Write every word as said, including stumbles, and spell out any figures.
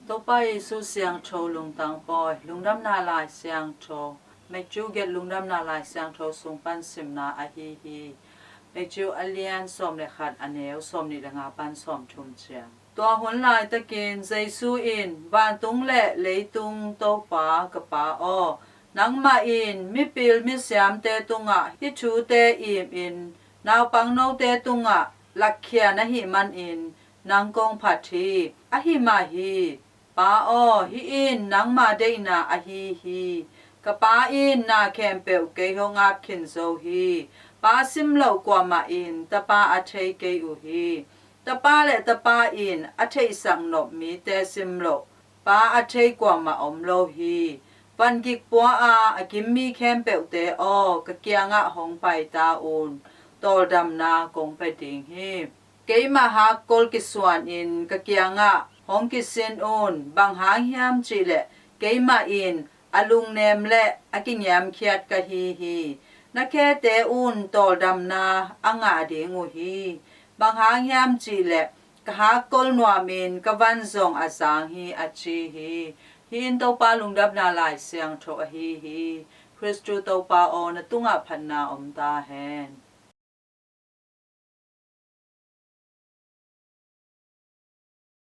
Topa Jesu siangtho lungtang pawi. Lungdamna Lai Siangtho Matthew giat, Lungdamna Lai Siangtho sung pan simna ahi hi. Matthew a lian sawm le khat, a neu sawm nih le nga pan sawm thum ciang. Tua hun laitakin Jesu in, "Vantung le leitung Topa ka Pa aw, nangmah in mipil misiamte tungah hih thute imin naupangnote tungah lakkhia na hih manin nang kong phat hi. Ahi mah hi. Pa aw, hih in nangma deihna ahi hi. Ka Pa in na khempeuh kei hong ap khin zo hi. Pa simloh kuamah in Tapa a thei kei uh hi. Tapa le Tapa in a theihsak nop mite simloh Pa a thei kuamah om lo hi. Vangik pua-a a kim mi khempeuhte aw, ka kiangah hong pai ta un. Tawldamna kong pia ding hi. Keimah hakkol kisuanin ka kiangah hong kisin un. Bang hang hiam cihleh keimah in a lungnem le a kiniamkhiat ka hi hi. Na khete un tawldamna a ngah ding uh hi. Bang hang hiam cihleh ka hakkol nuamin ka van zong a zang hi," a ci hi. Hih in Topa Lungdamna Lai Siangtho ahi hi. Khristu Topa aw, na tungah phatna om ta hen.